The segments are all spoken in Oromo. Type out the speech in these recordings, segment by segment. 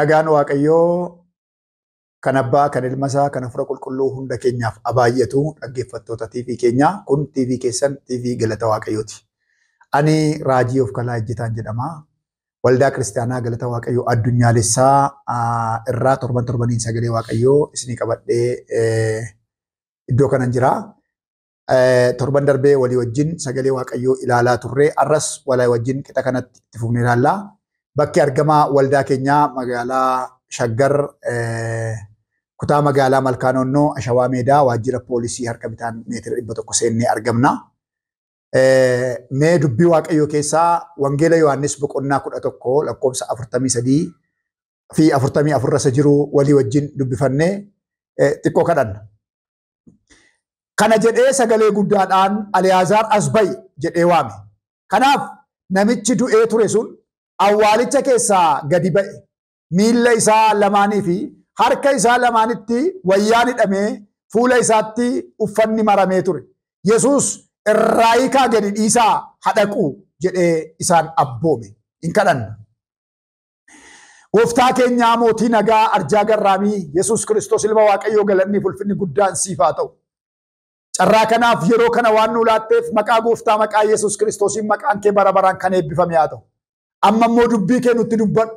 Nagaan Waaqayyoo kan abbaa, kan ilma isaa, kan hafuura qulqulluu hunda keenyaaf abaayyatu dhaggeeffattoota TV keenyaa. Kun TV keessan TV Galata Waaqayyooti. Ani Raajii of Kalaa Ejjetaan jedhama. Waldaa Kiristaanaa Galata Waaqayyoo addunyaalessaa irraa torban torbaniin sagalee Waaqayyoo isinii qabadhee iddoo kanan jira. Torban darbee walii wajjin sagalee Waaqayyoo ilaalaa turre. Arras walii wajjin qixa kanatti itti fufnee ilaalla. Bakki argamaa waldaa keenyaa magaalaa Shaggar kutaa magaalaa Malkaa Noonnoo Ashawaa Meedaa waajjira poolisii harka bitaan meetira 100 seennee argamna. Mee dubbii Waaqayyoo keessaa Wangeela Yohaannis boqonnaa 11 lakkoofsa 43 fi 44 irra jiru walii wajjin dubbifannee xiqqoo kadhanna. Kana jedhee sagalee guddaadhaan Aliyaazar as ba'i jedhee waame. Kanaaf namichi du'ee ture sun awwaalicha keessaa gadi ba'e. Miilla isaa lamaanii fi harka isaa lamaanitti wayyaan hidhamee fuula isaatti uffanni maramee ture. Yesuus irraa hiikaa gadi dhiisaa hadhaqu jedhee isaan abboome. Hin kadhanna. Gooftaa keenyaa mootii nagaa arjaa garraamii Yesuus Kiristoos ilma Waaqayyoo galanni ulfinni guddaan siif haa ta'u. Carraa kanaaf yeroo kana waan nu laatteef maqaa gooftaa maqaa Yesuus Kiristoosiin maqaan kee bara baraan kan eebbifame haa ta'u. Amma immoo dubbii kee nutti dubbadhu.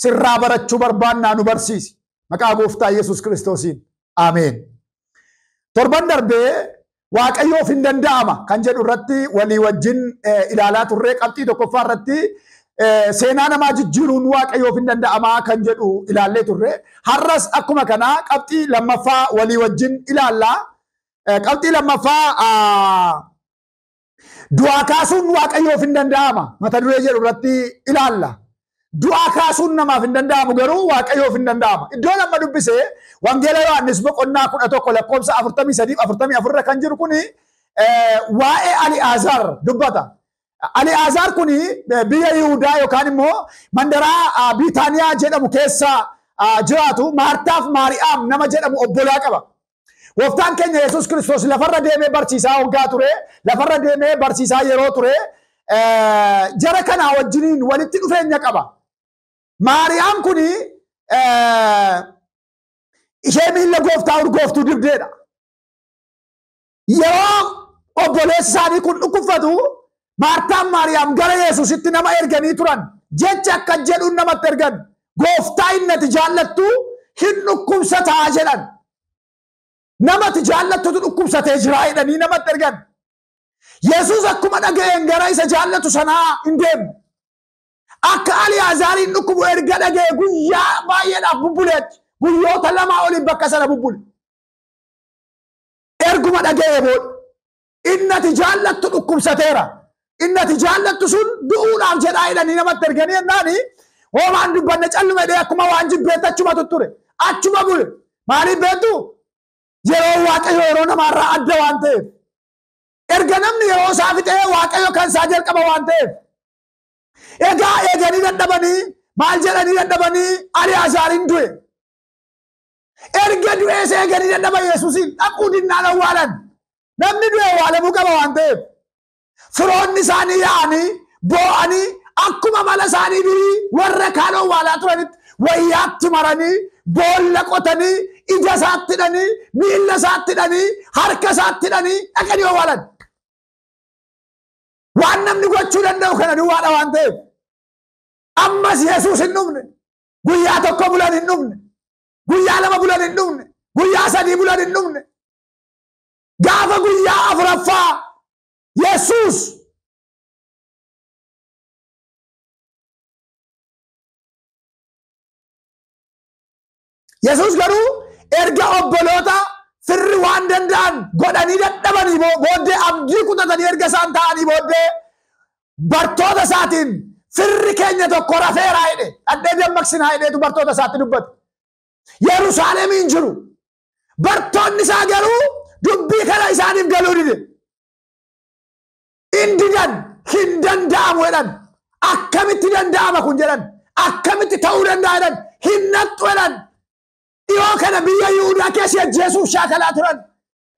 Sirraa barachuu barbaannaa nu barsiisi. Maqaa gooftaa Yesuus Kiristoosiin. Ameen. Torban darbee Waaqayyoof hin danda'ama kan jedhu irratti walii wajjin ilaalaa turre. Qabxii tokkoffaa irratti seenaa namaa jijjiiruun Waaqayyoof hin danda'ama kan jedhu ilaallee turre. Har'as akkuma kanaa qabxii lammaffaa walii wajjin ilaallaa. Qabxii lammaffaa du'aa kaasuun Waaqayyoof hin danda'ama mata duree jedhu irratti ilaalla. Du'aa kaasuun namaaf hin danda'amu garuu Waaqayyoof hin danda'ama. Iddoo amma dubbisee Wangeela Yohaannis boqonnaa 11 lakkoofsa 43 44 irra kan jiru kuni waa'ee Ali'aazaar dubbata. Ali'aazaar kuni biyya Yihudaa yookaan immoo mandaraa Biitaaniyaa jedhamu keessa jiraatu Maartaaf Maariyaam nama jedhamu obbolaa qaba. Gooftaan keenya Yesuus Kiristoos lafarra deemee barsiisaa hoggaa ture, lafarra deemee barsiisaa yeroo ture, jara kanaa wajjiniin walitti dhufeenya qaba. Maariyaam kuni ishee miilla gooftaa urgooftuu dibdeedha. Yeroo obboleessi isaanii kun dhukkubfatu Maartaan Maariyaam gara Yesuusitti nama erganii turan. Jecha akka jedhuun namatti ergan. Gooftaa inni ati jaallattu hin dhukkubsataa jedhan. Namatti jaallattutu dhukkubsatee jira jedhanii namatti ergan. Yesuus akkuma dhaga'een gara isa jaallatu sanaa hin deemne. Akka Ali'aazaariin dhukkubu erga dhaga'e guyyaa baay'eedhaaf bubbule achi. Guyyoota lamaa oliin bakka sana bubbule. Erguma dhaga'ee booda inni ati jaallattu dhukkubsateera. Inni ati jaallattu sun du'uudhaaf jedhaa jedhanii namatti erganii jennaani hoomaan dubbanne calluma jedhee akkuma waan jibbeetti achuma tutture. Achuma bule. Maaliif beektu? Yeroo Waaqayyo yeroo namaarraa adda waan ta'eef. Erga namni yeroo isaa fixee Waaqayyo kan isaa jalqaba waan ta'eef. Egaa eeganii dadhabanii maal jedhanii dadhabanii Ali'aazaariin du'e. Erga du'ees eeganii dadhaban Yesuusiin dhaquu dinnaan awwaalan. Namni du'e awwaalamuu qaba waan ta'eef. Firoonni isaanii yaa'anii boo'anii akkuma mala isaanii durii warra kaan awwaalaa turanitti wayyaatti maranii boolla qotanii ija isaatti hidhanii miilla isaatti hidhanii harka isaatti hidhanii dhaqanii awwaalan. Waan namni gochuu danda'u kana duwwaadha waan ta'eef. Ammas Yesuus hin dhumne. Guyyaa tokko bulan hin dhumne. Guyyaa lama bulan hin dhumne. Guyyaa sadii bulan hin dhumne. Gaafa guyyaa afuraffaa Yesuus Yesuus garuu erga obboloota firri waan danda'an godhanii dadhabanii booddee abdii kutatanii erga isaan ta'anii booddee bartoota isaatiin firri keenya tokko rafeeraa jedhe dhadhee dammaqsinaa jedheetu bartoota isaatti dubbate. Yerusaalemiin jiru. Bartoonni isaa garuu dubbii kana isaaniif galuu dide. Indidan hin danda'amu jedhan. Akkamitti danda'ama kun jedhan. Akkamitti ta'uu danda'a jedhan. Hin naqxu jedhan. Dhiyoo kana biyya Yihudaa keessa ajjeesuuf shaakalaa turan.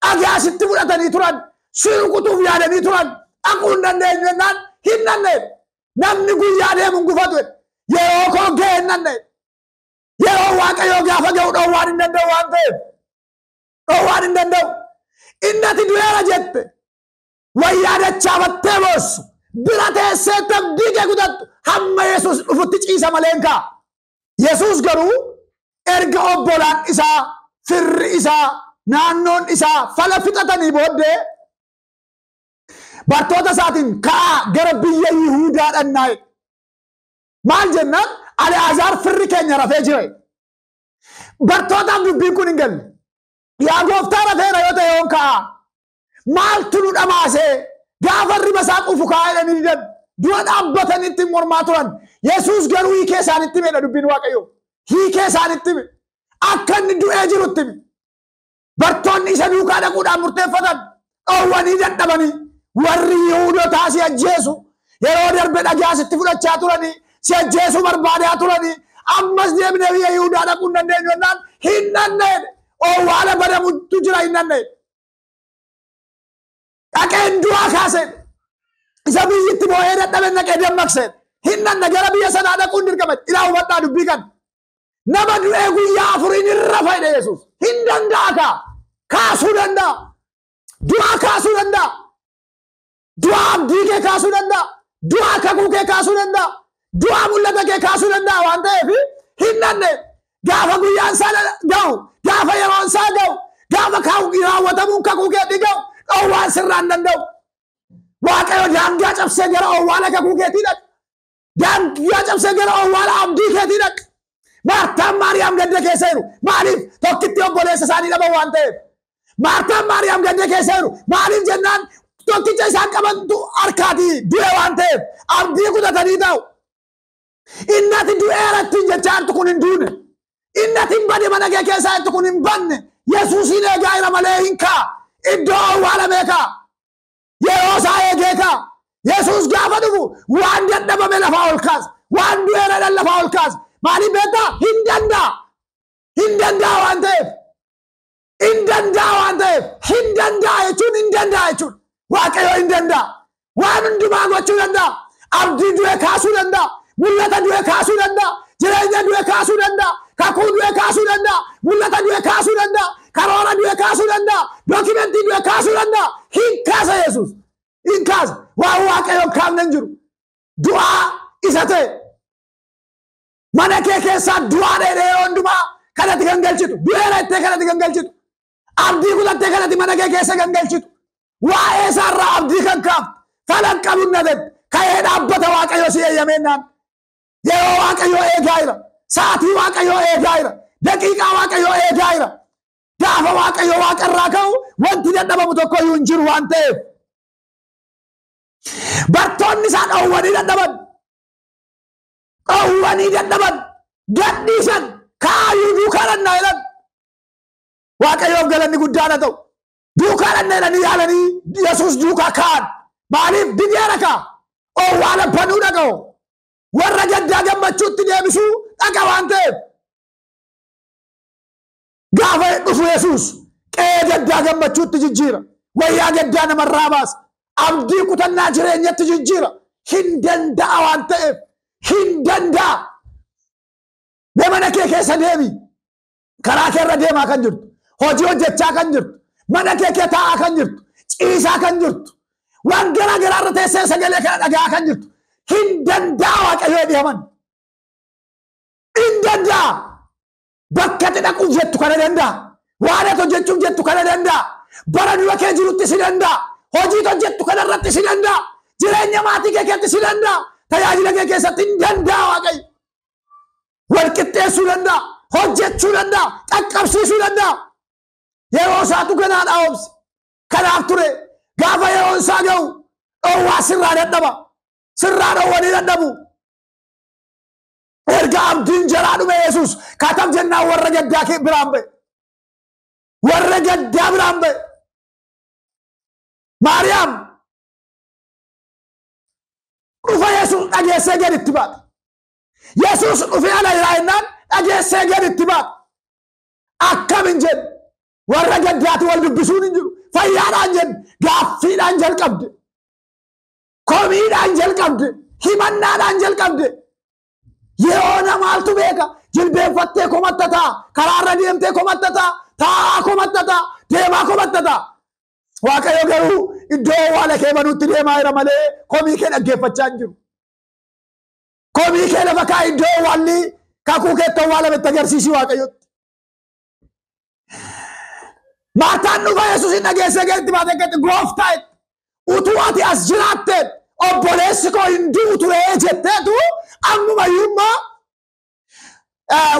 Dhagaasitti fudhatanii turan. Si rukutuuf yaadanii turan. Dhaquu hin dandeenyu jennaan hin dandeenye. Namni guyyaa deemu hin gufatu. Yeroo koo ga'e hin dandeenye. Yeroo Waaqayyoo gaafa ga'u dhoowwaan hin danda'u waan ta'eef. Dhoowwaan hin danda'u. Inni ati du'eera jette wayyaa dachaafattee boossu bira teessee abdii kee kutattu hamma Yesuus dhufutti ciisa malee hin ka'a. Yesuus garuu erga obbolaan isaa, firri isaa, naannoon isaa fala fixatanii booddee bartoota isaatiin ka'aa gara biyya Yihuudaa dhannaa. Maal jennaan Ali'aazaar firri keenya rafee jira. Bartootaaf dubbiin kun hin galle. Yaa gooftaa rafeera yoo ta'e yoon ka'aa. Maaltu nu dhamaasee gaafa riba isaa quufu ka'aa jedhanii didan. Dura dhaabbatanitti mormaa turan. Yesuus garuu hiikee isaanitti himedha dubbiin Waaqayyoo. Hiikee isaanitti hime. Akka inni du'ee jirutti hime. Bartoonni isa duukaa dhaquudhaan murteeffatan. Dhoowwanii dadhabanii warri Yihuudotaa si ajjeesu yeroo darbe dhagaa sitti fudhachaa turanii si ajjeesuu barbaadaa turanii ammas deebinee biyya Yihuudaa dhaquu hin dandeenyu jennaan hin dandeenye. Owwaala badamutu jira hin dandeenye. Dhaqeen du'aa kaasee isa biyyitti boo'ee dadhabe dhaqee dammaqsee hin dandeenye gara biyya sanaa dhaquun dirqama. Ilaa hubadhaa dubbii kana. Nama du'ee guyyaa afuriin irra fayyada Yesuus. Hin danda'a kaa. Kaasuu danda'a. Du'aa kaasuu danda'a. Du'aa abdii kee kaasuu danda'a. Du'aa kakuu kee kaasuu danda'a. Du'aa mul'ata kee kaasuu danda'a waan ta'eef hin dandeenye. Gaafa guyyaan isaa ga'u, gaafa yeroon isaa ga'u, gaafa raawwatamuun kakuu keetii ga'u, dhoowwaan sirraa hin danda'u. Waaqayyo daangaa cabsee gara owwaala kakuu keetii dhaqa. Daangaa cabsee gara owwaala abdii keetii dhaqa. Maartaan Maariyaam gadda keessa jiru. Maaliif tokkitti obboleessa isaanii dhaban waan ta'eef. Maartaan Maariyaam gadda keessa jiru. Maaliif jennaan tokkicha isaan qabantu harkaatii du'e waan ta'eef abdii kutatanii ta'u. Inni ati du'eera ittiin jechaa jirtu kun hin duune. Inni ati hin bade mana kee keessaa jirtu kun hin banne. Yesuusiin eegaa jira malee hin ka'a. Iddoo awwaalamee ka'a. Yeroo isaa eegee ka'a. Yesuus gaafa dhufu waan dadhabame lafaa ol kaasa. Waan du'eera dhan lafaa ol kaasa. Maaliif beektaa? Hin danda'a. Hin danda'a waan ta'eef. Hin danda'a waan ta'eef. Hin danda'a jechuun hin danda'a jechuun. Waaqayyo hin danda'a. Waan hundumaa gochuu danda'a. Abdii du'e kaasuu danda'a. Mul'ata du'e kaasuu danda'a. Jireenya du'e kaasuu danda'a. Kakuu du'e kaasuu danda'a. Mul'ata du'e kaasuu danda'a. Karoora du'e kaasuu danda'a. Dookimentii du'e kaasuu danda'a. Hin kaasa Yesuus. Hin kaasa. Waan Waaqayyo hin kaafne hin jiru. Du'aa isa ta'e. Mana kee keessaa du'aa dheedhee yeroo hundumaa kanatti gangalchitu. Du'eera jettee kanatti gangalchitu. Abdii kutattee kanatti mana kee keessa gangalchitu. Waa'ee isaarraa abdii kan kaaftu. Falan qabu na jette. Ka'ee dhaabbata Waaqayyo si eeyyameennaan. Yeroo Waaqayyo eegaa jira. Sa'aatii Waaqayyo eegaa jira. Daqiiqaa Waaqayyo eegaa jira. Gaafa Waaqayyo waaqarraa ka'u wanti dadhabamu tokko iyyuu hin jiru waan ta'eef. Bartoonni isaa dhoowwanii dadhaban. Dhoowwanii dadhaban. Gadhiisan. Kaayyuu duukaa dhannaa jedhan. Waaqayyoof galanni guddaan haa ta'u. Duukaa dhannaa jedhanii yaalanii Yesuus duukaa ka'an. Maaliif dideera ka'a? Owwaala banuu dhaqa'u. Warra gaddaa gammachuutti deebisuu dhaqa waan ta'eef. Gaafa dhufu Yesuus qe'ee gaddaa gammachuutti jijjiira. Wayyaa gaddaa namarraa baasa. Abdii kutannaa jireenyatti jijjiira. Hin danda'a waan ta'eef. Hin danda'a. Mee mana kee keessa deemi. Karaa kee irra deemaa kan jirtu. Hojii hojjechaa kan jirtu. Mana kee kee taa'aa kan jirtu. Ciisaa kan jirtu. Waan garaa garaa irra teessee sagalee kana dhagahaa kan jirtu. Hin danda'a Waaqayyo jedhaman. Hin danda'a. Bakka ati dhaquuf jettu kana danda'a. Waan ati hojjechuuf jettu kana danda'a. Bara dura kee jirutti si danda'a. Hojii hojjettu kana irratti si danda'a. Jireenya maatii kee keessatti si danda'a. Tajaajila kee keessatti hin danda'a Waaqayyo. Wal qixxeessuu danda'a. Hojjechuu danda'a. Qaqqabsiisuu danda'a. Yeroo isaatu ganaadha obsi. Kanaaf ture gaafa yeroon isaa ga'u dhoowwaa sirraa dadhaba. Sirraa dhoowwanii dadhabu. Erga abdiin jalaa dhume Yesuus katab jennaan warra gaddaa biraan ba'e. Warra gaddaa biraan ba'e. Maariyaam dhufa Yesuus dhageessee gaditti baate. Yesuus dhufee ala jiraa jennaan dhageessee gaditti baate. Akkam hin jedhu. Warra gaddaati wal dubbisuun hin jiru. Fayyaadhaan jedhu gaaffiidhaan jalqabde. Komiidhaan jalqabde. Himannaadhaan jalqabde. Yeroo namaaltu beeka. Jilbeenfattee komattataa, karaarra deemtee komattataa, taa'aa komattataa, deemaa komattataa. Waaqayyo garuu iddoo awwaala kee banuutti deemaa jira malee komii kee dhaggeeffachaa hin jiru. Komii kee lafa kaa iddoo awwaalli kakuu keetti awwaalametti agarsiisi Waaqayyotti. Maartaan dhufa Yesuusin dhageessee gadi baatee gadi gooftaa utuu ati as jiraatte obboleessi koo hin du'u ture jetteetu ammuma iyyuu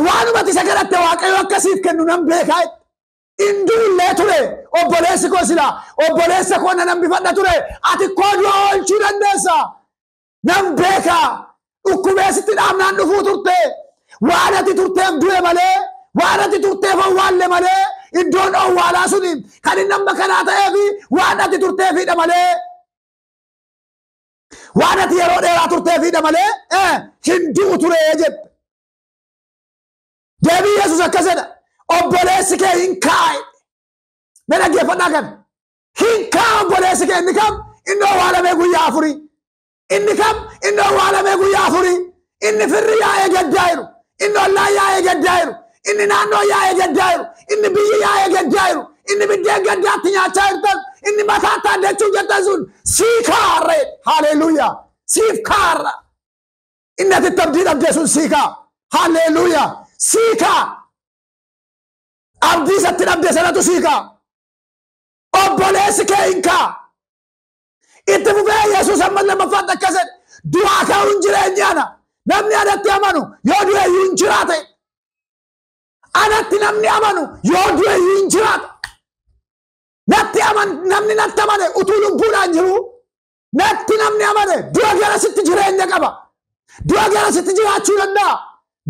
waanuma ati isa kadhatte Waaqayyo akkasiif kennu nan beekaa. Hin du'ullee ture obboleessi koo sila obboleessa koo nan hambifadha ture ati koo du'a oolchuu dandeessa nan beekaa. Dhukkubeessitti dhaabnaan dhufuu turte waan ati turteef du'e malee waan ati turteef awwaalle malee iddoon awwaalaa suni kan inni amma kanaa ta'eef waan ati turteefidha malee waan ati yeroo dheeraa turteefidha malee hin du'u ture jette. Deebii Yesuus akkas jedha obboleessi kee hin kaa'e. Mee dhaggeeffadhaa kana hin kaa'a obboleessi kee inni kam inni awwaalamee guyyaa afurii. Inni kam inni awwaalamee guyyaa afurii. Inni firri yaa'ee gaddaa jiru. Inni ollaan yaa'ee gaddaa jiru. Inni naannoo yaa'ee gaddaa jiru. Inni biyyi yaa'ee gaddaa jiru. Inni biddeen gaddaatti nyaachaa jirtan. Inni mataatti addachuu jettan sun sii kaa'arra. Haleluuyaa. Siif kaa'arra. Inni ati abdii dhabdee sun sii kaa'a. Haleluuyaa. Sii kaa'a. Abdii isatti dhabdee sanatu sii kaa'a. Obboleessi kee hin kaa'a. Itti fufee Yesuus amma lammaffaatti akkas jedhe du'aa ka'uun jireenyaadha. Namni anatti amanu yoo du'e iyyuu hin jiraata. Anatti namni amanu yoo du'e iyyuu hin jiraata. Natti aman namni natti amane utuu lubbuudhaan jiru natti namni amane du'a garasitti jireenya qaba. Du'a garasitti jiraachuu danda'a.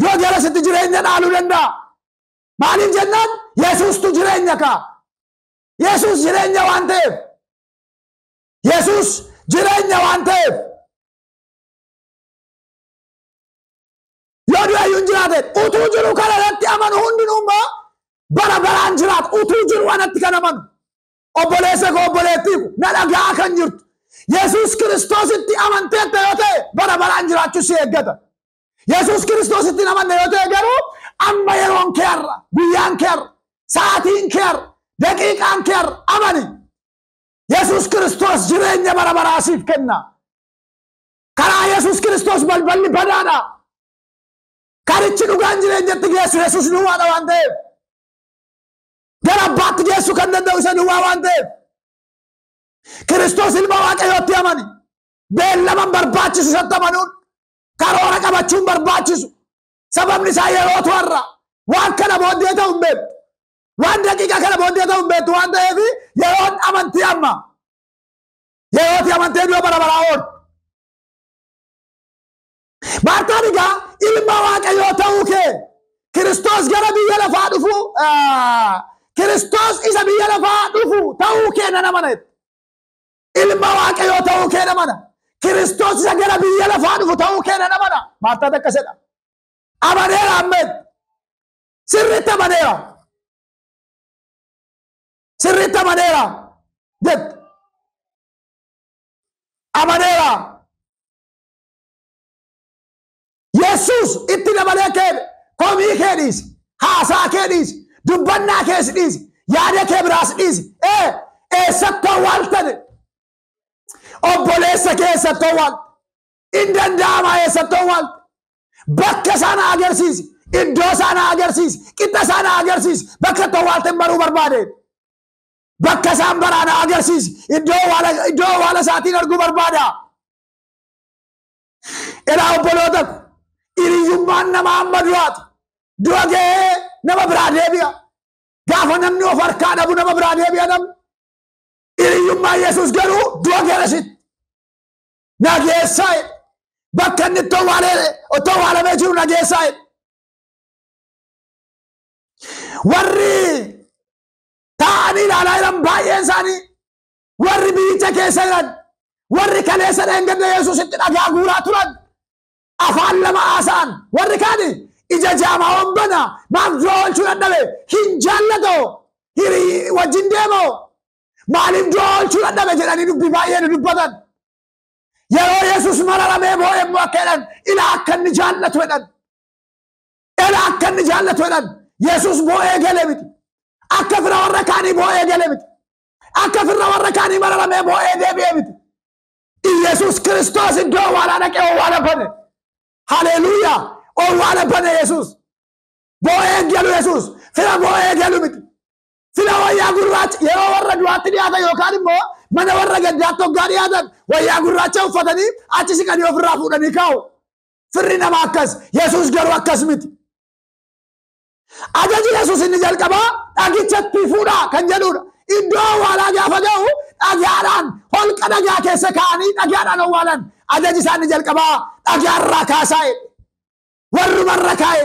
Du'a garasitti jireenya dhaaluu danda'a. Maaliif jennaan Yesuustu jireenya ka'a. Yesuus jireenya waan ta'eef. Yesuus jireenya waan ta'eef. Yoo du'e iyyuu hin jiraate utuu jiru kana irratti amanu hundinuu immoo bara baraan jiraata. Utuu jiru anatti kan amanu. Obboleessa koo obboleettii koo na dhagaa kan jirtu. Yesuus Kiristoositti amanteetta yoo ta'e bara baraan jiraachuu si eeggata. Yesuus Kiristoositti hin amanne yoo ta'e garuu amma yeroon kee har'a, guyyaan kee har'a, sa'aatiin kee har'a, daqiiqaan kee har'a amani. Yesuus Kiristoos jireenya bara baraa siif kenna. Karaa Yesuus Kiristoos balballi banaadha. Karichi dhugaan jireenyatti geessu Yesuus duwwaadha waan ta'eef. Gara abbaatti geessu kan danda'u isa duwwaa waan ta'eef. Kiristoos ilma Waaqayyootti amani. Beellaman barbaachisu isatti amanuun karoora qabachuun barbaachisu. Sababni isaa yerootu har'a. Waan kana booddee ta'u hin beektu. Waan daqiiqaa kana booddee ta'u hin beektu waan ta'eef yeroon amantii amma. Yerooti amantee du'a bara baraa oolu. Maartaan egaa ilma Waaqayyoo ta'uu kee Kiristoos gara biyya lafaa dhufu Kiristoos isa biyya lafaa dhufu ta'uu kee nan amana. Ilma Waaqayyoo ta'uu kee nan amana. Kiristoos isa gara biyya lafaa dhufu ta'uu kee nan amana. Maartaan akkas jedha. Amaneera ammeet. Sirriitti amaneera. Sirriitti amaneera jette. Amaneera. Yesuus itti dabalee kee komii kee dhiisi, haasaa kee dhiisi, dubbannaa kees dhiisi, yaada kee biraas dhiisi. Eessatti awwaaltane? Obboleessa kee eessatti awwaalte? Hin danda'ama eessatti awwaalte? Bakka isaa na agarsiisi, iddoo isaa na agarsiisi, qixxa isaa na agarsiisi, bakka itti awwaalte baruu barbaade. Bakka isaan baraa na agarsiisi, iddoo awwaala isaatiin arguu barbaada. Ilaa obboloota ko hiriyyummaan nama amma du'aati. Du'a ga'ee nama biraa deebi'a. Gaafa namni of harkaa dhabu nama biraa deebi'a namni. Hiriyyummaan Yesuus garuu du'a garasitti. Nageessaa bakka inni itti awwaalamee jiru nageessaa. Warri taa'anii ilaalaa jiran baay'een isaanii warri biyyicha keessa jiran warri kaleessa dheengadda Yesuusitti dhagaa guuraa turan afaan lama haasa'an warri kaani ija jaamaa hombana maaf du'a oolchuu dadhabe hin jaallatoo hirii wajjin deemoo maaliif du'a oolchuu dadhabe jedhanii dubbii baay'ee nu dubbatan. Yeroo Yesuus mararamee boo'e immoo akka jedhan ilaa akka inni jaallatu jedhan. Ilaa Fira akka inni jaallatu jedhan. Yesuus boo'ee gale miti. Akka fira warra kaanii boo'ee gale miti. Akka fira warra kaanii mararamee boo'ee deebi'ee miti. Iyesuus Kiristoos iddoo awwaalaa dhaqee owwaala bane. Haleluuyaa! Owwaala bane Yesuus. Boo'ee galu Yesuus. Fira boo'ee galu miti. Fira wayyaa gurraacha yeroo warra du'aatti dhiyaatan yookaan immoo mana warra gaddaatti hoggaa dhiyaatan wayyaa gurraacha uffatanii achi siqanii ofirraa fuudhanii kaa'u. Firri nama akkas. Yesuus garuu akkas miti. Ajaji Yesuus inni jalqabaa dhagichatti fuudhaa kan jedhudha. Iddoo awwaalaa gaafa ga'u dhagaadhaan holqa dhagaa keessa kaa'anii dhagaadhaan awwaalan. Ajaji isaa inni jalqabaa dhagaarraa kaasaa jedhe. Warrumarra kaa'e.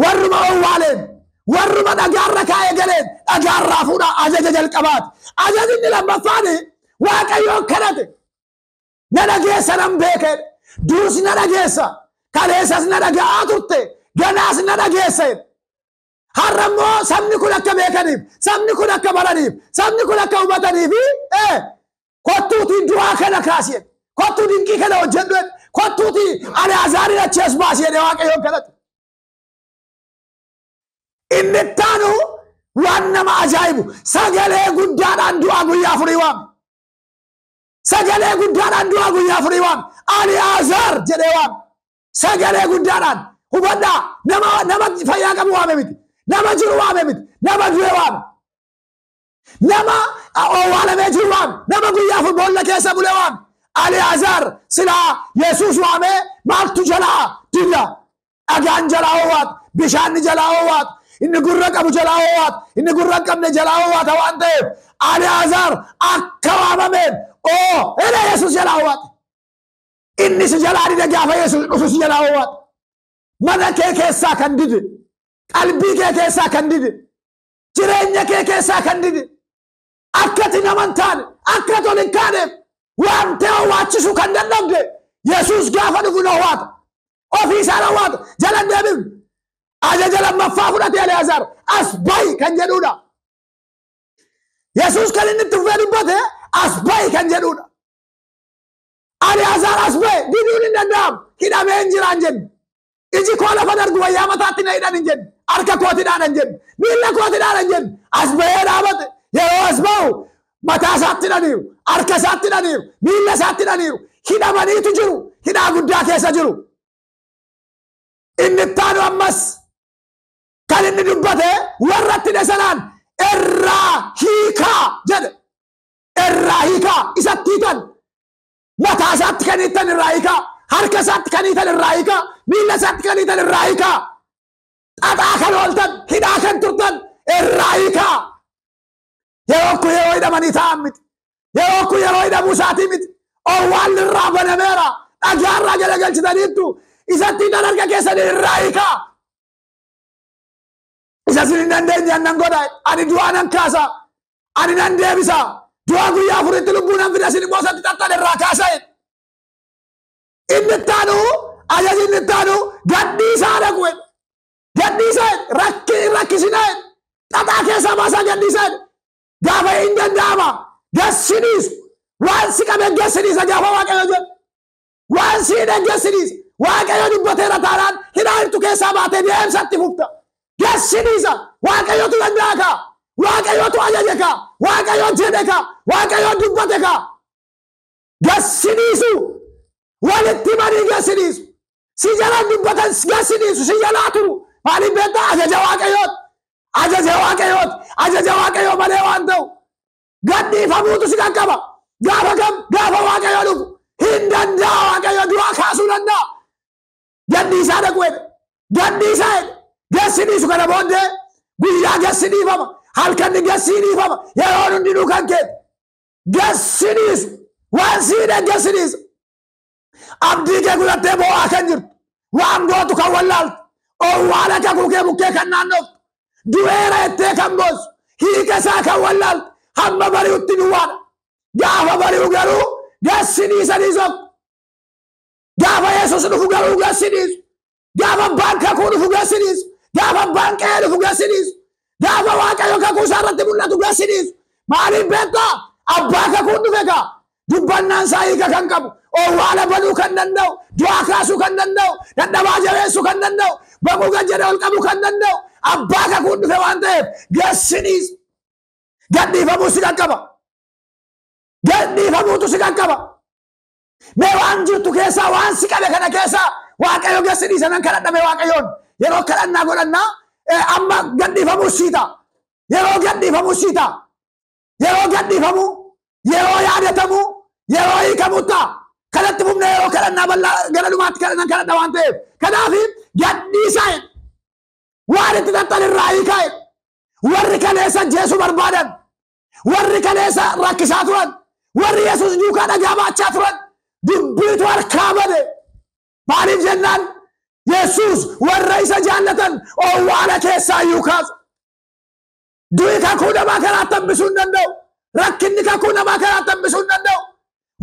Warruma owwaaleen. Warruma dhagaarra kaa'ee galeen dhagaarraa fuudhaa ajaja jalqabaati. Ajaji inni lammaffaan Waaqayyoon kadhate. Na dhageessa nan beeka. Duus na dhageessa. Kaleessas na dhaga'aa turte. Ganaas na dhageessa. Har'a immoo sabni kun akka beekaniif, sabni kun akka baraniif, sabni kun akka hubataniif kottuutii du'aa kana kaasi jedhe. Kottuu dinqii kana hojjedhu jedhe. Kottuutii Ali'aazaarin achi as baasi jedhe Waaqayyoon kadhate. Inni ittaanu waan nama ajaa'ibu sagalee guddaadhaan du'aa guyyaa afurii waame. Sagalee guddaadhaan du'aa guyyaa afurii waame. Ali'aazaar jedhee waame. Sagalee guddaadhaan hubadhaa nama fayyaa qabu waame miti. Nama jiru waame miti. Nama du'e waame. Nama owwaalamee jiru waame. Nama guyyaa afur boolla keessa bule waame. Ali'aazaar silaa Yesuus waamee maaltu jalaa dida. Dhagaan jalaa owwaata. Bishaanni jalaa owwaata. Inni gurra qabu jalaa owwaata. Inni gurra hin qabne jalaa owwaata waan ta'eef Ali'aazaar akka waamameen oo jedhe Yesuus jalaa owwaate. Inni si jalaa dide gaafa Yesuus dhufu si jalaa owwaata. Mana kee keessaa kan dide, qalbii kee keessaa kan dide, jireenya kee keessaa kan dide, akka ati nama hin taane, akka ati ol hin kaaneef waan ta'e owwaachisuu kan dadhabde Yesuus gaafa dhufu na owwaata. Ofii isaa na owwaata. Jala hin deebifne. Ajaja lammaffaa fudhate Ali'aazaar as bahi kan jedhudha. Yesuus kan inni itti fufee dubbate as bahi kan jedhudha. Ali'aazaar as bahe diduun hin danda'amu. Hidhamee hin jiraan jenne. Iji koo lafa darbu wayyaa mataatti na hidhan hin jenne. Harka kooti dhaadhan hin jenne. Miilla kooti dhaadhan hin jenne. As bahee dhaabate. Yeroo as bahu mataa isaatti hidhaniiru. Harka isaatti hidhaniiru. Miilla isaatti hidhaniiru. Hidhamaniitu jiru. Hidhaa guddaa keessa jiru. Inni ittaanu ammas kan inni dubbate warra itti hidhe sanaan irraa hiikaa jedhe. Irraa hiikaa isatti hiikan. Mataa isaatti kan hiikan irraa hiikaa. Harka isaatti kan hiikan irraa hiikaa. Miilla isaatti kan hiikan irraa hiikaa. Xaxaa kan ooltan, hidhaa kan turtan irraa hiikaa. Yeroo kun yeroo hidhamanii taa'an miti. Yeroo kun yeroo hidhamuu isaatii miti. Owwaalli irraa banameera. Dhagaa irraa galagalchitaniittu. Isatti hidhan harka keessanii irraa hiikaa. Isa isin hin dandeenye nan godha. Ani du'aa nan kaasa. Ani nan deebisa. Du'aa guyyaa afuritti lubbuu nan fida isin immoo isatti xaxxan irraa kaasa. Inni ittaanu ajaji inni ittaanu gadhiisaa dhaqu. Gadhiisaa rakkisinaa. Xaxaa keessaa baasaa gadhiisaa. Gaafa hin danda'ama. Gassiniisu. Waan si qabe gassiniisa gaafa Waaqayyo jedhu. Waan si hidhe gassiniisa. Waaqayyo dubbateera taanaan hidhaa hirtu keessaa baatee deemsatti fufta. Gassiniisa. Waaqayyotu danda'a kaa. Waaqayyotu ajaje kaa. Waaqayyo jedhe kaa. Waaqayyo dubbate kaa. Gassiniisu. Walitti himanii gassiniisu. Si jalaan dubbatan gassiniisu. Si jalaa turu. Maaliif beektaa? Ajaja Waaqayyooti. Ajaja Waaqayyooti. Ajaja Waaqayyoo malee waan ta'u. Gadhiifamuutu si qaqqaba. Gaafa kam? Gaafa Waaqayyo dhufu. Hin danda'a Waaqayyo du'aa kaasuu danda'a. Gadhiisaa dhaqu jedhe. Gadhiisaa jedhe. Gassiniisu kana booddee guyyaa gassiniifama. Halkanni gassiniifama. Yeroon hundinuu kan keeti. Gassiniisu. Waan si hidhe gassiniisa. Abdii kee kutattee boo'aa kan jirtu. Waan gootu kan wallaaltu. Owwaala kakuu kee bukkee kan naannoftu. Du'eera jettee kan boossu. Hiika isaa kan wallaaltu. Hamma bari'utti duwwaadha. Gaafa bari'u garuu gassiniisanii sokku. Gaafa Yesuus dhufu garuu gassiniisu. Gaafa abbaan kakuu dhufu gassiniisu. Gaafa abbaan qe'ee dhufu gassiniisu. Gaafa Waaqayyo kakuu isaa irratti mul'atu gassiniisu. Maaliif beektaa? Abbaa kakuun dhufe kaa. Dubbannaan isaa hiika kan qabu. Owwaala banuu kan danda'u. Du'aa kaasuu kan danda'u. Dadhabaa jabeessuu kan danda'u. Boquu gad jedhee ol qabuu kan danda'u abbaa kakuun dhufe waan ta'eef gad si dhiisa. Gadhiifamuu si qaqqaba. Gadhiifamuutu si qaqqaba. Mee waan jirtu keessaa waan si qabe kana keessaa Waaqayyo gad si dhiisa nan kadhadhame Waaqayyoon. Yeroo kadhannaa godhannaa amma gadhiifamuu sii ta'a. Yeroo gadhiifamuu sii ta'a. Yeroo gadhiifamuu, yeroo yaadatamuu, yeroo hiikamuu ta'a. Kanatti fufnee yeroo kadhannaa bal'aa gara dhumaatti kadhannan kadhadha waan ta'eef. Kanaaf gadhiisaa waan itti xaxxan irraa hiikaa. Warri kaleessa ajjeesuu barbaadan, warri kaleessa rakkisaa turan, warri Yesuus duukaa dhagaa baachaa turan dubbiitu harkaa bade. Maaliif jennaan Yesuus warra isa jaallatan owwaala keessaa iyyuu kaasa. Du'i kakuu namaa karaatti hambisuu hin danda'u. Rakkinni kakuu namaa karaatti hambisuu hin danda'u.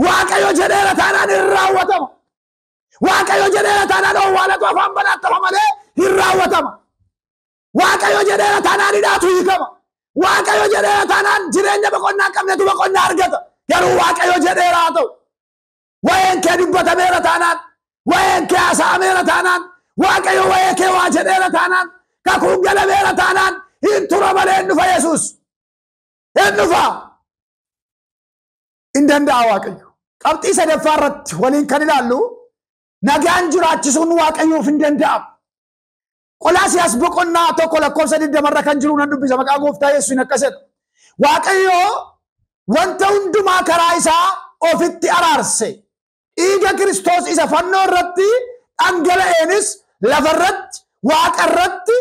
Waaqayyo jedheera taanaan hin raawwatama. Waaqayyo jedheera taanaan owwaalatu afaan banaatti hafa malee hin raawwatama. Waaqayyo jedheera taanaan hidhaatu hiikama. Waaqayyo jedheera taanaan jireenya boqonnaa hin qabnetu boqonnaa argata. Garuu Waaqayyo jedheera haa ta'u. Waa'een kee dubbatameera taanaan, waa'een kee haasa'ameera taanaan, Waaqayyo waa'ee kee waa jedheera taanaan, kakuun galameera taanaan hin tura malee hin dhufa Yesuus. Hin dhufa. Hin danda'a Waaqayyo. Qabxii sadaffaa irratti waliin kan ilaallu nagaan jiraachisuun Waaqayyoof hin danda'amu. Qolaasiyaas boqonnaa 1 lakkoofsa 20 irra kan jiru nan dubbisa maqaa gooftaa Yesuusiin akkas jedha. Waaqayyo wanta hundumaa karaa isaa ofitti araarse. Dhiiga Kiristoos isa fannoo irratti dhangala'eenis lafarratti waaqarratti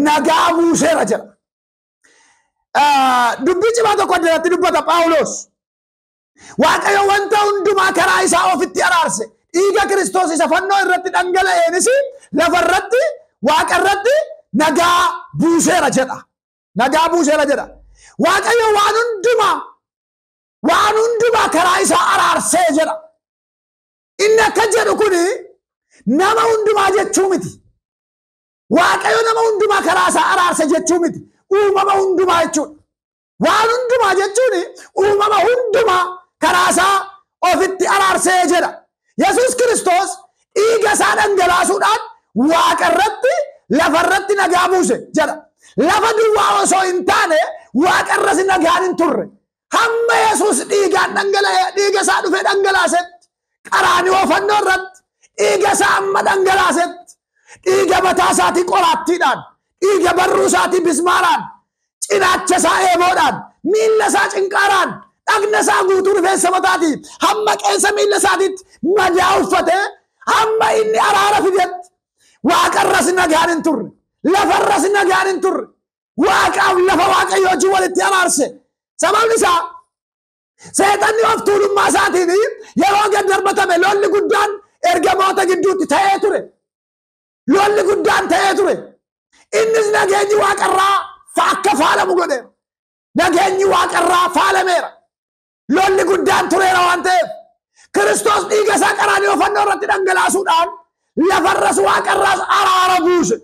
nagaa buuseera jedha. Dubbii cimaa tokko addanatti dubbata Phaawulos. Waaqayyo wanta hundumaa karaa isaa ofitti araarse. Dhiiga Kiristoos isa fannoo irratti dhangala'eenis lafarratti waaqarratti nagaa buuseera jedha. Nagaa buuseera jedha. Waaqayyo waan hundumaa karaa isaa araarsee jedha. Inni akka jedhu kuni nama hundumaa jechuu miti. Waaqayyo nama hundumaa karaa isaa araarse jechuu miti. Uumama hundumaa jechuudha. Waan hundumaa jechuun uumama hundumaa karaa isaa ofitti araarsee jedha. Yesuus Kiristoos dhiiga isaa dhangalaasuudhaan waaqarratti lafarratti nagaa buuse jedha. Lafa duwwaa osoo hin taane waaqarras nagaan hin turre. Hamma Yesuus dhiigaan dhangala'ee dhiiga isaa dhufee dhangalaasetti qaraanioo fannoo irratti dhiiga isaa amma dhangalaasetti dhiiga mataa isaatii qoraattiidhaan dhiiga barruu isaatii bismaaraan cinaacha isaa eeboodhaan miilla isaa cinqaaraan dhagna isaa guutuu rifeensa mataatii hamma qeensa miilla isaatiitti madaa uffatee hamma inni araara fidetti waaqarras nagaan hin turre lafarras nagaan hin turre. Waaqaaf lafa Waaqayyo wajjin walitti araarse. Sababni isaa seexanni of tuulummaa isaatiin yeroo gad darbatame lolli guddaan ergamoota gidduutti ta'ee ture. Lolli guddaan ta'ee ture. Innis nageenyi waaqarraa akka faalamu godheera. Nageenyi waaqarraa faalameera. Lolli guddaan tureera waan ta'eef Kiristoos dhiiga isaa qaraanioo fannoo irratti dhangalaasuudhaan lafarras waaqarraas araara buuse.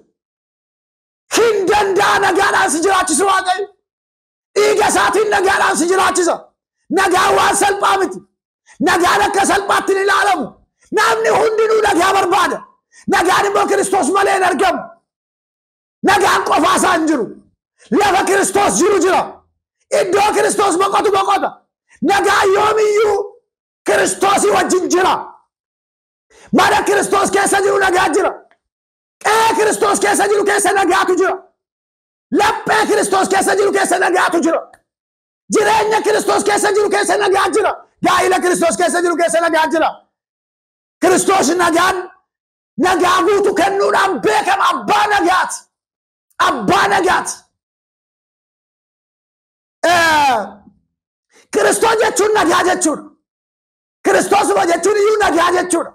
Hin danda'a nagaadhaan si jiraachisu Waaqayyo. Dhiiga isaatiin nagaadhaan si jiraachisa. Nagaan waan salphaa miti. Nagaan akka salphaatti hin ilaalamu. Namni hundinuu nagaa barbaada. Nagaan immoo Kiristoos malee hin argamu. Nagaan qofaa isaa hin jiru. Lafa Kiristoos jiru jira. Iddoo Kiristoos boqotu boqota. Nagaan yoomiyyuu Kiristoosii wajjin jira. Mana Kiristoos keessa jiru nagaa jira. Qe'ee Kiristoos keessa jiru keessa nagaatu jira. Laphee Kiristoos keessa jiru keessa nagaatu jira. Jireenya Kiristoos keessa jiru keessa nagaa jira. Gaa'ila Kiristoos keessa jiru keessa nagaa jira. Kiristoos nagaan nagaa guutuu kennuudhaan beekama. Abbaa nagaati. Abbaa nagaati. Kiristoos jechuun nagaa jechuudha. Kiristoosuma jechuun iyyuu nagaa jechuudha.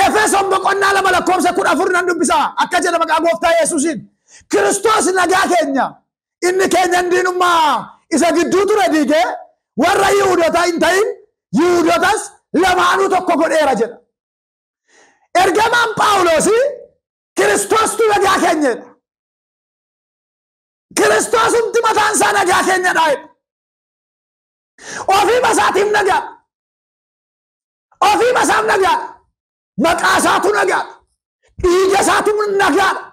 Efesoon boqonnaa 2 lakkoofsa 14 nan dubbisaa. Akka jedha maqaa gooftaa Yesuusiin. Kiristoos nagaa keenya. Inni keenya diinummaa isa gidduu ture diigee warra Yihuudoota hin ta'in Yihuudootas lamaanuu tokko godheera jedha. Ergamaan Phaawulos Kiristoostu nagaa keenyadha. Kiristoosumti mataan isaa nagaa keenyadha jedha. Ofii isaatiif nagaa. Ofii isaaf nagaa. Maqaa isaatu nagaa. Dhiiga isaatu nagaadha.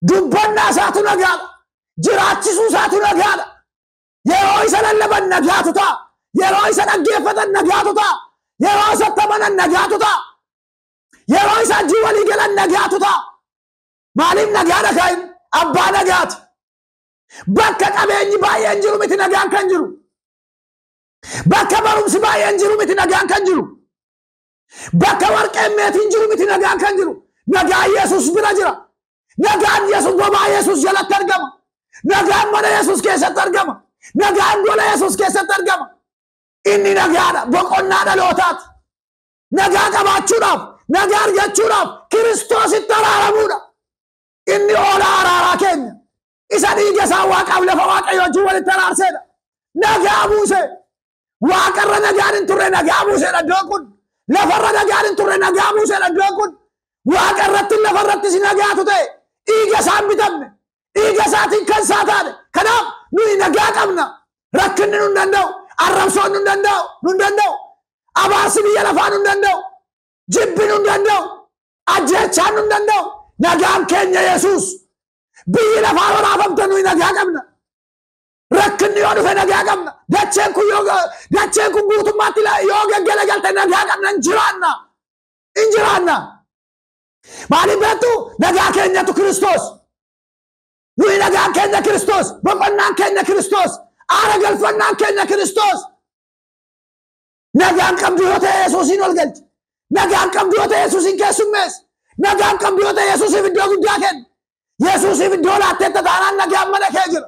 Dubbannaa isaatu nagaadha. Jiraachisuu isaatu nagaadha. Yeroo isa lallaban nagaatu ta'a. Yeroo isa dhaggeeffatan nagaatu ta'a. Yeroo isa amanan nagaatu ta'a. Yeroo isa wajjin walii galan nagaatu ta'a. Maaliif nagaadha kaa'in? Abbaa nagaati. Bakka qabeenyi baay'een jiru miti nagaan kan jiru. Bakka barumsi baay'een jiru miti nagaan kan jiru. Bakka warqeen meetiin jiru miti nagaan kan jiru. Nagaan Yesuus bira jira. Nagaan Yesuus bobaa Yesuus jalatti argama. Nagaan mana Yesuus keessatti argama. Nagaan gola Yesuus keessatti argama. Inni nagaadha. Boqonnaa dhalootaati. Nagaa qabaachuudhaaf, nagaa argachuudhaaf Kiristoositti araaramuudha. Inni hoolaa araaraa keenya. Isa dhiiga isaa Waaqaaf lafa Waaqayyo wajjin walitti araarseedha. Nagaa buuse. Waaqarra nagaan hin turre nagaa buuseedha iddoon kun. Lafarra nagaan hin turre nagaa buuseedha iddoon kun. Waaqarratti lafarrattis nagaatu ta'e. Dhiiga isaan bitamne. Dhiiga isaatiin kan isaa taane. Kanaaf nuyi nagaa qabna. Rakkinni nu hin danda'u. Arrabsoon nu hin danda'u. Nu hin danda'u. Abaarsi biyya lafaa nu hin danda'u. Jibbi nu hin danda'u. Ajjeechaan nu hin danda'u. Nagaan keenya Yesuus. Biyyi lafaa waraabamte nuyi nagaa qabna. Rakkinni yoo dhufe nagaa qabna. Dacheen kun guutummaatti yoo gaggala nagaa qabna hin jiraanna. Hin jiraanna. Maaliif beektu? Nagaa keenyatu Kiristoos. Nuyi nagaan keenya Kiristoos. Boqonnaan keenya Kiristoos. Aara galfannaan keenya Kiristoos. Nagaan qabdu yoo ta'e Yesuusiin ol galchi. Nagaan qabdu yoo ta'e Yesuusiin keessummeessi. Nagaan qabdu yoo ta'e Yesuusiif iddoo guddaa kenni. Yesuusiif iddoo laatteetta taanaan nagaan mana kee jira.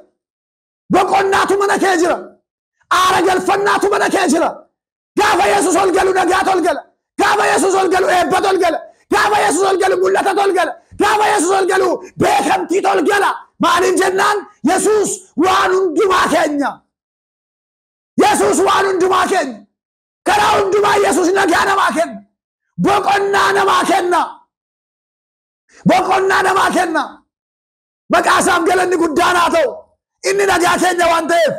Boqonnaatu mana kee jira. Aara galfannaatu mana kee jira. Gaafa Yesuus ol galu nagaatu ol gala. Gaafa Yesuus ol galu eebbatu ol gala. Gaafa Yesuus ol galu mul'atatu ol gala. Gaafa Yesuus ol galu beekamtiitu ol gala. Maaliif jennaan Yesuus waan hundumaa keenya. Yesuus waan hundumaa keenya. Karaa hundumaa Yesuus nagaa namaa kenna. Boqonnaa namaa kenna. Boqonnaa namaa kenna. Maqaa isaaf galanni guddaan haa ta'u. Inni nagaa keenya waan ta'eef.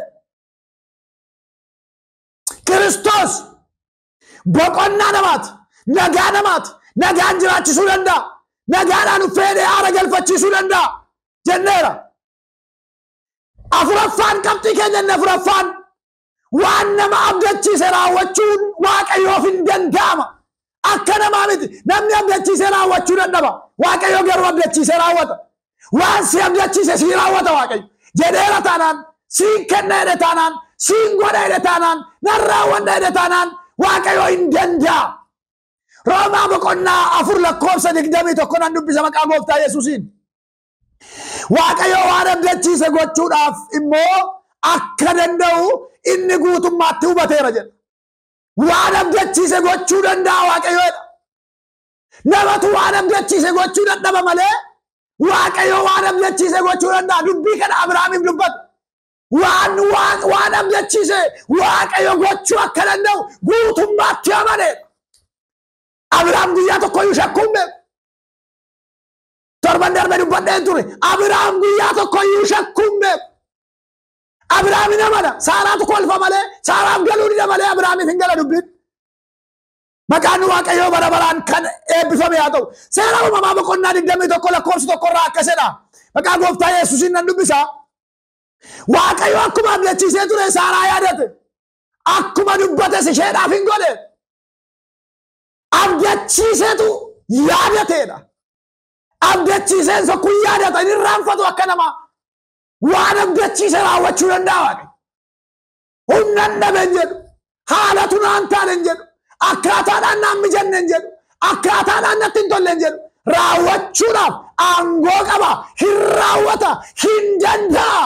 Kiristoos boqonnaa namaati. Nagaa namaati. Nagaan jiraachisuu danda'a. Nagaadhaan uffeedhee aara galfachiisuu danda'a. Jenneera. Afuraffaan qabxii keenya inni afuraffaan waan nama abdachiise raawwachuun Waaqayyoof hin danda'ama. Akka namaa miti. Namni abdachiise raawwachuu dadhaba. Waaqayyo garuu abdachiise raawwata. Waan si abdachiise si raawwata Waaqayyo. Jedheera taanaan, siin kenna jedhe taanaan, siin godha jedhe taanaan, nan raawwadha jedhe taanaan Waaqayyo hin danda'a. Roomaa boqonnaa 4 lakkoofsa 21 nan dubbisa maqaa gooftaa Yesuusiin. Waaqayyo waan abdachiise gochuudhaaf immoo akka danda'u inni guutummaatti hubateera jedha. Waan abdachiise gochuu danda'a Waaqayyoodha. Namatu waan abdachiise gochuu dadhaba malee Waaqayyo waan abdachiise gochuu danda'a. Dubbii kana Abrahaamiif dubbata. Waan abdachiise Waaqayyo gochuu akka danda'u guutummaatti amane. Abrahaam guyyaa tokkoyyuu shakkuu hin beeku. Torban darbe dubbadheen ture. Abrahaam guyyaa tokkoyyuu shakkuu hin beeku. Abrahaam hin amana. Saaraatu kolfa malee, Saaraaf galuu dida malee Abrahaamiif hin gala dubbiin. Maqaan Waaqayyoo bara baraan kan eebbifame haa ta'u. Seera uumamaa boqonnaa 21 lakkoofsa 1 irraa akkas jedha. Maqaa gooftaa Yesuusiin nan dubbisa. Waaqayyo akkuma abdachiisee ture Saaraa yaadate. Akkuma dubbates isheedhaaf hin godhe. Abdachiiseetu yaadateedha. Abdachiiseen kun yaadata inni irraanfatu akka namaa. Waan abdachiise raawwachuu danda'a Waaqayyo. Humna hin dhabe hin jedhu. Haalatu naan taane hin jedhu. Akkaataadhaan naan mijanne hin jedhu. Akkaataadhaan natti hin tolle hin jedhu. Raawwachuudhaaf aangoo qaba. Hin raawwata. Hin danda'a.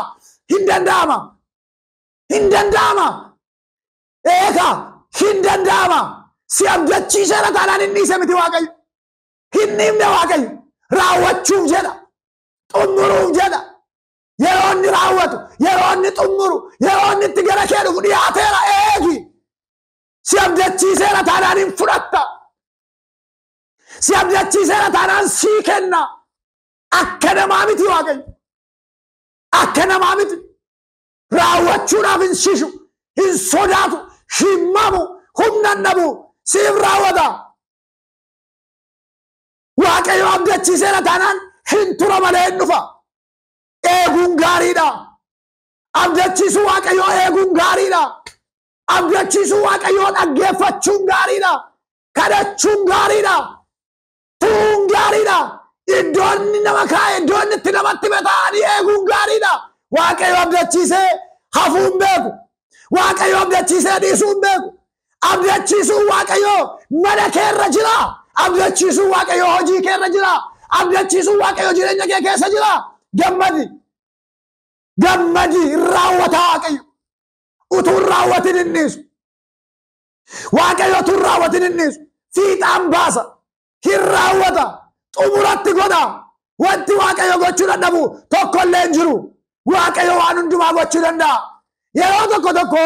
Hin danda'ama. Hin danda'ama. Eegaa hin danda'ama. Si abdachiiseera taanaan hin dhiise miti Waaqayyo. Hin dhiifne Waaqayyo. Raawwachuuf jedha. Xumuruuf jedha. Yeroo inni raawwatu, yeroo inni xumuru, yeroo inni itti gara kee dhufu dhiyaateera eegi. Si abdachiiseera taanaan hin fudhatta. Si abdachiiseera taanaan sii kenna. Akka namaa miti Waaqayyo. Akka namaa miti. Raawwachuudhaaf hin shishu, hin sodaatu, hin mamu, humna hin dhabu, siif raawwata. Waaqayyo abdachiiseera taanaan hin tura malee hin dhufa. Eeguun gaariidha. Abdachiisuu Waaqayyoo eeguun gaariidha. Abdachiisuu Waaqayyoo dhaggeeffachuun gaariidha. Kadhachuun gaariidha. Turuun gaariidha. Iddoon inni nama kaa'e, iddoon itti namatti bataa'anii eeguun gaariidha. Waaqayyo abdachiisee hafuu hin beeku. Waaqayyo abdachiisee dhiisuu hin beeku. Abdachiisuun Waaqayyoo mana keerra jira. Abdachiisuun Waaqayyoo hojii keerra jira. Abdachiisuun Waaqayyoo jireenya kee keessa jira. Gammadi. Gammadi hin raawwata Waaqayyo. Utuu hin raawwatin hin dhiisu. Waaqayyo utuu hin raawwatin hin dhiisu. Fiixaan baasa. Hin raawwata. Xumuratti godha. Wanti Waaqayyo gochuu dadhabu tokko illee hin jiru. Waaqayyo waan hundumaa gochuu danda'a. Yeroo tokko tokko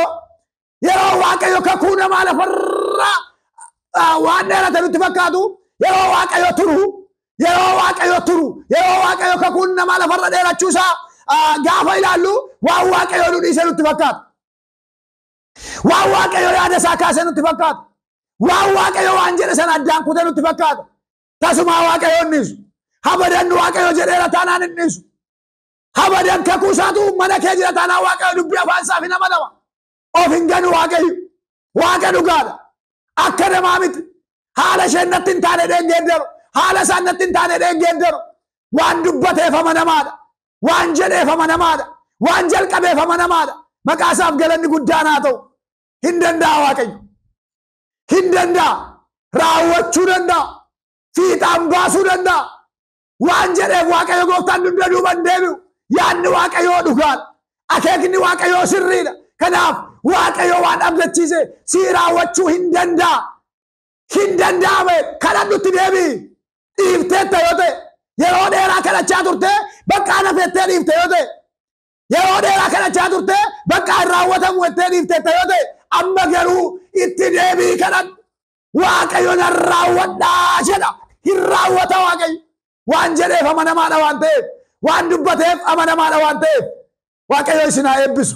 yeroo Waaqayyo kakuu namaa lafarraa waan dheerate nutti fakkaatu, yeroo Waaqayyo turu, yeroo Waaqayyo turu, yeroo Waaqayyo kakuun namaa lafarra dheerachuu isaa gaafa ilaallu waan Waaqayyo nu dhiise nutti fakkaata. Waan Waaqayyo yaada isaa kaase nutti fakkaata. Waan Waaqayyo waan jedhe sana addaan kutee nutti fakkaata. Tasumaa Waaqayyo hin dhiisu. Habadan Waaqayyo jedheera taanaan hin dhiisu. Habadan kakuu isaatu mana kee jira taanaan Waaqayyo dubbii afaan isaaf hin amanama. Of hin ganu Waaqayyo. Waaqa dhugaadha. Akka namaa miti. Haala isheen natti hin taane dheengeeddaru. Haala isaan natti hin taane dheengeeddaru. Waan dubbateef amanamaadha. Waan jedheef amanamaadha. Waan jalqabeef amanamaadha. Maqaa isaaf galanni guddaan haa ta'u. Hin danda'a Waaqayyo. Hin danda'a. Raawwachuu danda'a. Fiixaan baasuu danda'a. Waan jedheef Waaqayyo gooftaan dugda duuba hin deebi'u. Yaadni Waaqayyoo dhugaadha. Akeekni Waaqayyoo sirriidha. Kanaaf Waaqayyo waan abdachiise sii raawwachuu hin danda'a. Hin danda'ame kadhadhutti deebi'i. Dhiifteetta yoo ta'e, yeroo dheeraa kadhachaa turte bakka ana fettee dhiifte yoo ta'e, yeroo dheeraa kadhachaa turte bakka hin raawwatamu jettee dhiifteetta yoo ta'e, amma garuu itti deebi'i kadhadhu. Waaqayyo nan raawwadhaa jedha. Hin raawwata Waaqayyo. Waan jedheef amanamaadha waan ta'eef, waan dubbateef amanamaadha waan ta'eef, Waaqayyo isin haa eebbisu.